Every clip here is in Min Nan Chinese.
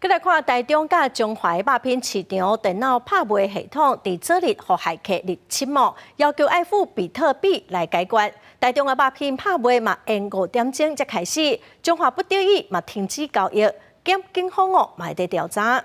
閣來看台中佮彰化肉品市場電腦拍賣系統，佇昨日予駭客入侵哦，要求愛付比特幣來解決。台中的肉品拍賣嘛，延5點鐘才開始，彰化不得已嘛停止交易，檢警方哦嘛佇調查。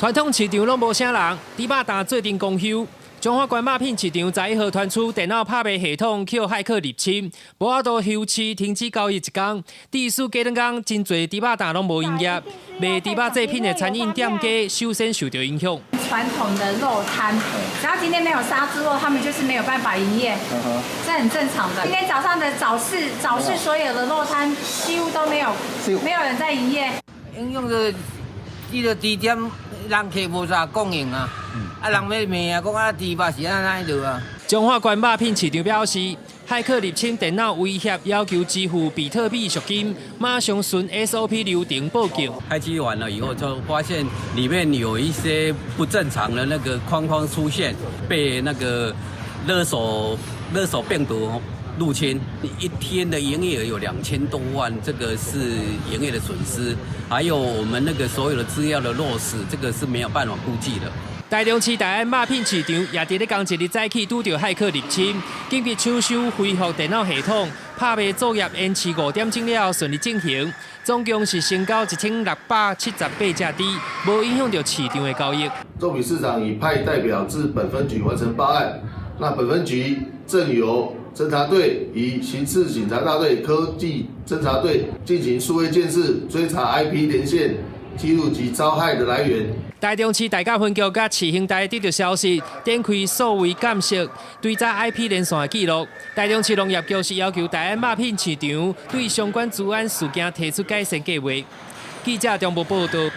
傳統市場攏無啥人，豬肉檔做陣公休。彰化縣肉品市場11號傳出電腦拍賣系統予駭客入侵，無法度休市停止交易一工。致使隔兩工真濟豬肉檔攏無營業，賣豬肉製品的餐飲店家首先受到影響。傳統的肉攤，只要今天沒有殺豬肉，他們就是沒有辦法營業，這很正常的。今天早上的早市，早市所有的肉攤幾乎都沒有人在營業。影響就這個豬店人客無啥供應啊。啊，人欲罵啊，講啊，豬肉是按呢落啊。彰化縣肉品市場表示，駭客入侵電腦威脅，要求支付比特幣贖金，馬上循 SOP 流程報警。開機完了以後，就發現裡面有一些不正常的那個框框出現，被那個勒索病毒入侵。一天的營業額有2000多萬，這個是營業的損失，還有我們那個所有的資料的落失，這個是沒有辦法估計的。台中市大安肉品市場也佇咧仝一日早起拄著駭客入侵，緊急搶修恢復電腦系統，拍賣作業延遲5點鐘了後順利進行，總共是成交1678隻豬，無影響著市場的交易。肉品市場已派代表至本分局完成報案，那本分局正由偵查隊與刑事警察大隊科技偵查隊進行數位監視，追查 IP 連線記錄及遭害的來源。台中市大甲分局佮市刑大得著消息，展開數位監視，追查 IP 連線的記錄。台中市農業局是要求大安肉品市場對相關資安事件提出改善計劃。記者中部報道。